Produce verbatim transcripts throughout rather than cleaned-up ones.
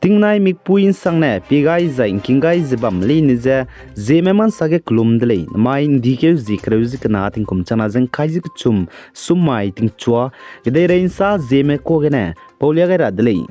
Tingnai mikpui ’nsangne pie gai zai ’ngking gai ze bam leine je Zeme mansa ge kelum de lei. Namai ’ndikeu zie kereu ze kena tingkum changna ze ’ngkai ze kechum summai tingchua, kedeirei ’nsa Zeme kuâ gene paulia gai ra de lei.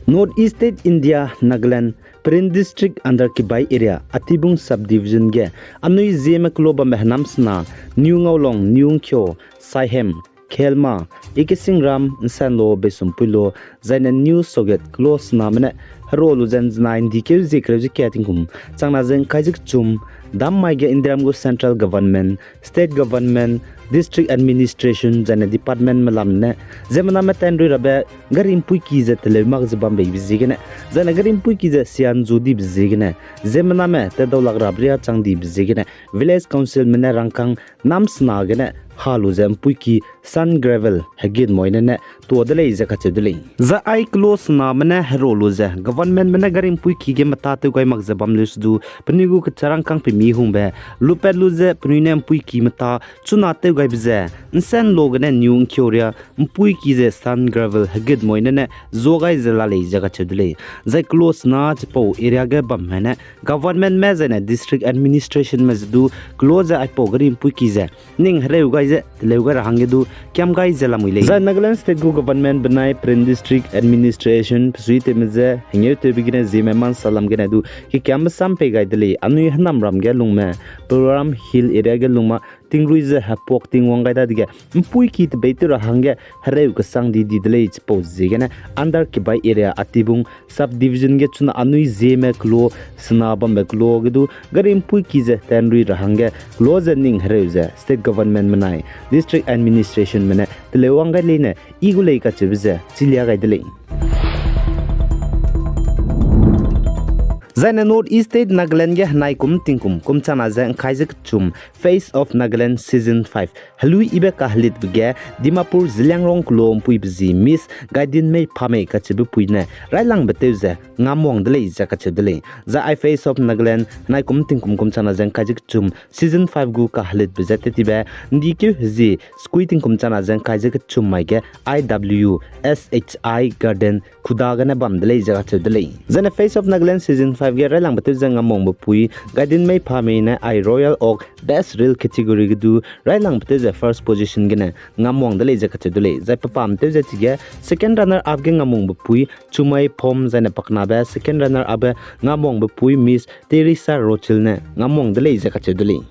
North East State India, Nagaland, Peren District under Kibai Area, Atibung Subdivision ge anui Zeme kelo bambe henam sena, New Ngaulong, New Ngkyo, Saihem, Khelma, Ikesingram, Nsenlo, Beisumpuilo, zaine New Soget kelo sename ne hero lu ze ’nzenai ’ndikeu zie kereu ze kia tingkum changna ze ’ngkai ze kechum, dam mai ge Indiaram gu Central Government, State Government, District Administration zaine Departmentme lam ne ziemmename tanrui rabe gari ’mpuiki ze teleu mak ze bam beibe ziegene, zaine gari ’mpuiki ze sian zu dibe ziegene, ziemmename tedau lak rap ria chang dibe ziegene, Village Councilme ne rangkâng nam sena gene ha lu ze ’mpuiki sand gravel hegit moine ne tua de lei ze kacheu de lei. Zai ai kelo sename ne hero lu ze governmentme ne gari ’mpuiki ge meta tew gai mak ze bam leu sedu, penui gu kecha rangkâng pemi hungbe lupat lu ze penui ne ’mpuiki meta chuna tew gaibe ze Nsenlo gene New Ngkyo ria ’mpuiki ze sand gravel hegit moine ne zua gai ze la lei ze kacheu de lei. Zai kelo sena chipau area ge bamme ne governmentme zaine district administrationme ze du kelo ze aipau gari ’mpuiki ze ning hereu gai ze teleu gai ra hangge du kiam gai ze lamui lei. Zai Nagaland State gu government benai Peren District Administration pesuitewme je hengeu tewbe gene Zeme mansa lam gene du kekiambe sam pei gai de lei. Anui henamram ge lungme, Puram Hill area ge lungma tingrui ze hepuak ting wang gai dadege ’mpuiki tebei tew ra hangge hereu kesang di di de lei. Chipau ziegene under Kibai area Atibung Subdivision ge chuna anui Zeme kelo sena bambe kelo ge du gari ’mpuiki ze tanrui ra hangge kelo ze ning hereu ze state governmentme nai district administrationme ne teleu wang gai leine i gu lei kacheube ze chilia gai de lei. Zaine North East State Nagaland ge henai kum tingkum kum changna ze ’ngkai ze kechum Face of Nagaland Season five helui ibe kahelitbe ge Dimapur Zeliangrong kelo ’mpuibe zi Miss Gaidinmei Phamei kacheube pui ne railangbe tew ze ngamwang de lei ze kacheu de lei. Zai ai Face of Nagaland henai kum tingkum kum changna ze ’ngkai ze kechum Season five gu kahelitbe ze tetibe ’ndikeu hezie sekui tingkum changna ze ’ngkai ze kechum mai ge I W S H I Garden Khuda gene bam de lei ze kacheu de lei. Zaine Face of Nagaland Season five ge railangbe tew ze ngamwangbe pui Gaidinmei Phamei ne ai Royal Oak Best Reel category ge du railangbe tew ze first position gene ngamwang de lei ze kacheu de lei. Zai pe pam tew ze chige second runner up ge ngamwangbe pui Chumai Phom zaine paknabe second runner up ge ngamwangbe pui Miss Teresa Rochil ne ngamwang de lei ze kacheu de lei.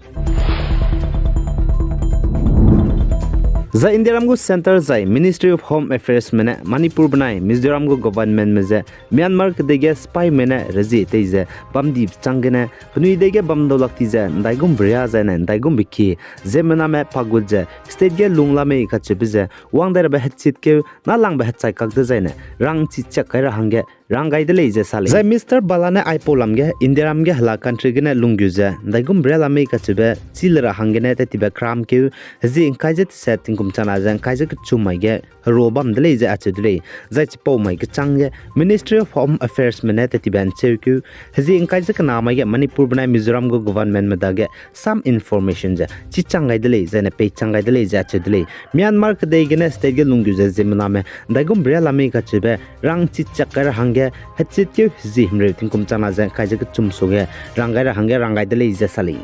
Zai Indiaram gu Centre zai Ministry of Home Affairsme ne Manipur benai Mizoram gu governmentme ze Myanmar kedei ge sipaime ne rezie tei ze bam dibe chang gene penui dei ge bam dau lak ti ze ’ndaigumbe ria zaine ’ndaigumbe kie ziemmename pagut ze state ge lung la mei kacheube ze wang dai rabe hechitkeu nâlangbe hechai kak dezaine rangchi chak kai ra hangge rang gai de lei ze sa lei. Zai Mister Bala ne aipau lam ge Indiaram ge hela country gene lunggu ze ’ndaigumbe ria la mei kacheube chî le ra hanggene tettibe kramkeu hezie ’ngkai ze teset tingkum changna ze ’ngkai ze kechum mai ge hero bam de lei ze acheu de lei. Zai chipau mai kechang ge Ministry of Home Affairsme ne tettibe ’ncheukeu hezie ’ngkai ze kena mai ge Manipur benai Mizoram gu governmentme dage some information ze chichang gai de lei, zaine peichang gai de lei ze acheu de lei. Myanmar kedei gene state ge lunggu ze ziemmename ’ndaigumbe ria la mei kacheube rangchi chak kai ra hangge hechitkeu hezie himreu tingkum changna ze ’ngkai ze kechum suage rang gai ra hangge rang gai de lei ze sa lei.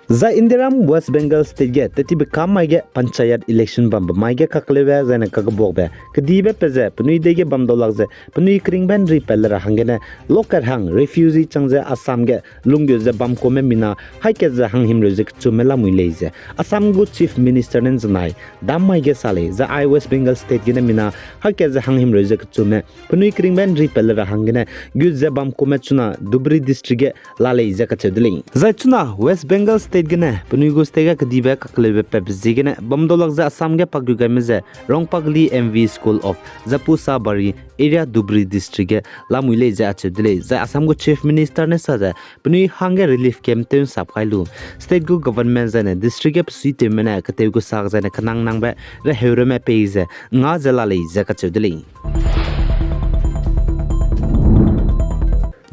Zai Indiaram West Bengal state ge tettibe kam mai ge panchayat election bambe mai ge kakleube zaine kakbuakbe kedibe pe ze penui dei ge bam dau lak ze penui keringbe ’nri pat le ra hanggene local hang refugee chang ze Assam ge lunggu ze bam kume mina haikat ze hanghimreu ze kechumme lamui lei ze Assam gu Chief Minister ne ’nzenai dam mai ge sa lei. Zai ai West Bengal state gene mina haikat ze hanghimreu ze kechumme penui keringbe ’nri pat le ra hanggene gut ze bam kume chuna Dhubri district ge la lei ze kacheu de lei. Zai chuna West Bengal state gene penui gu state ge kedibe kakleube patbe ziegene bam dau lak ze Assam ge pagu gaime ze Rongpagli M V School of Zapusabari area Dhubri district ge lamui lei ze acheu de lei. Zai Assam gu Chief Minister ne sa ze penui hangge relief camp tew ’nsap kai lu state gu government zaine district ge pesuitewme ne ketew kesak zaine kenangnangbe reheureme pei ze nga ze la lei ze kacheu de lei.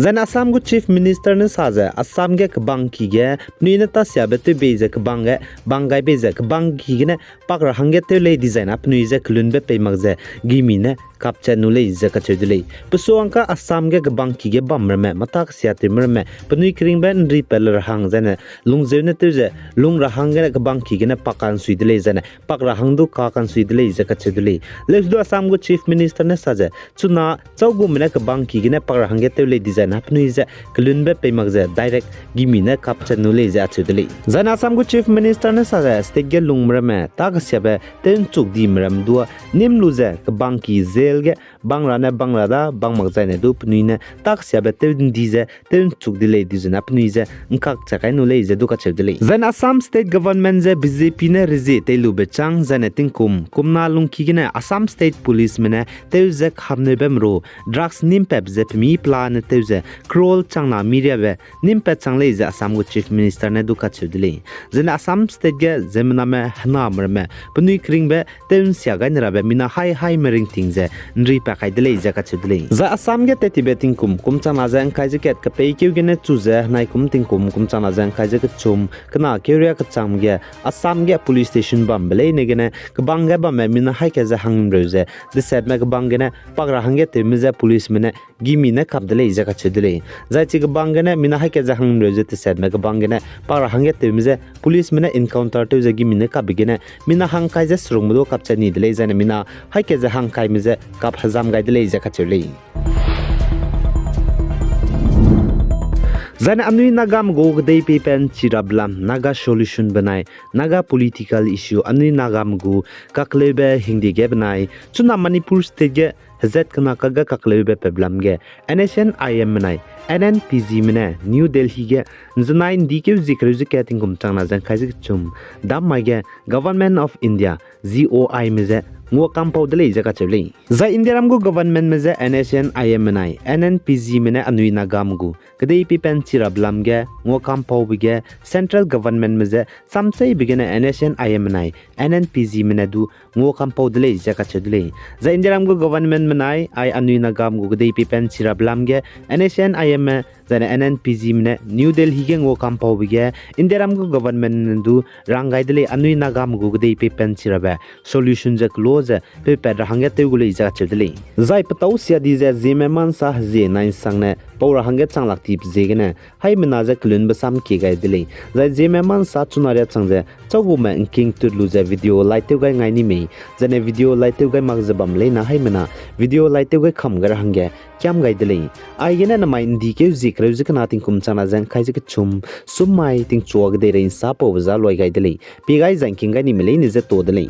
Zaine Assam gu Chief Minister ne sa ze, Assam ge kebangki ge penui ne tasiabe tew bei ze kebang ge, bang gai bei ze kebangki gene pak ra hangge tew lei dizai na penui ze kelunbe pei mak ze gimi ne kapchat nu lei ze kacheu de lei. Pesuangka Assam ge kebangki ge bam ramme, mata kesia tewme ramme, penui keringbe nri pat le ra hang zaine lungzeu ne tew ze, lung ra hang gene kebangki gene pak kansui de lei zaine pak ra hang du ka kansui de lei ze kacheu de lei. Leuse du Assam gu Chief Minister ne sa ze, chuna chau gume ne kebangki gene pak ra hangge tew lei dizai na penui ze kelunbe pei mak ze direct gimi ne kapchat nu lei ze acheu de lei. Zaine Assam gu Chief Minister ne sa ze state ge lungme ramme, ta kesiabe tew nchuk dime ram dua nim lu ze kebangki jail ge bang ra ne bang ra da bang mak zaine du penui ne ta kesiabe tew ndi ze tew nchuk di lei dizai na penui ze ngkak cha kai nu lei ze du kacheu de lei. Zaine Assam State Government ze B J P ne rezie tei lube chang zaine tingkum kumna lungki gene Assam State Policeme ne tew ze khamneube meru drugs nim pat ze pemi pelane tew ze crore changna miriabe nim pat chang lei ze Assam gu Chief Minister ne du kacheu de lei. Zaine Assam State ge ziemmename hename ramme penui keringbe tew nsia gai ne rabe mina hai haime ringting ze nri pa kai de lei ze kacheu de lei. Zai Assam ge tetibe tingkum kum changna ze ngkai ze kat kepeikeu gene chu ze henai kum tingkum kum changna ze ngkai ze kechum kena keuria kechangme ge Assam ge police station bambe leine gene kebang ge bamme mina haika ze hangmreu ze desetme kebang gene pak ra hangge tewme ze policeme ne gimi ne kap de lei ze kacheu de lei. Zai chi kebang gene mina haika ze hangmreu ze desetme kebang gene pak ra hangge tewme ze policeme ne encounter tew ze gimi ne kapbe gene mina hangkai ze serungme du kapchat ni de lei zaine mina haika ze hangkaime ze kap hezam gai de lei ze kacheu lei. Zaine anui Nagame gu kedei peipen chirabe lam Naga solution benai Naga political issue anui Nagame gu kakleube hingde ge benai chuna Manipur State ge hezat kena kakge kakleube pebelam ge N S C N I M menai N N P G me ne New Delhi ge nzenai ndikeu zie kereu ze ka tingkum changna ze ngkai ze kechum dam mai ge Government of India, G O Ime ze ngua kampau de lei ze kacheu lei. Zai Indiaram gu governmentme je N S C N I M menai N N P Gme ne anui Nagame gu kedei peipen chirabe lam ge ngua kampaube ge Central Governmentme je samcheibe gene N S C N I M menai N N P Gme ne du ngua kampau de lei ze kacheu de lei. Zai Indiaram gu governmentme nai ai anui Nagame gu kedei peipen chirabe lam ge N S C N I M me zaine N N P Gme ne New Delhi ge ngua kampaube ge Indiaram gu governmentme ne du rang gai de lei anui Nagame gu kedei peipen chirabe solution ze kelo ze peupat ra hangge tew gu lei ze kacheu de lei. Zai petâu sia di ze Zeme mansa hezie nai nsangne pau ra hangge chang lak tibe ziegene haimena je kelunbe sam kie gai de lei. Zai Zeme mansa chuna riâ chang ze châugume ngking tut lu ze video like tew gai ngai ni mei, zaine video like tew gai mak ze bam leine haimena video like tew gai kam gai ra hangge kiam gai de lei. Aigene namai ndikeu zie kereu ze kena tingkum changna ze ngkai ze kechum, sum mai tingchua kedeirei nsa paube za luai gai de lei. Pie gai zai ngking gai ni mei leine je to de lei.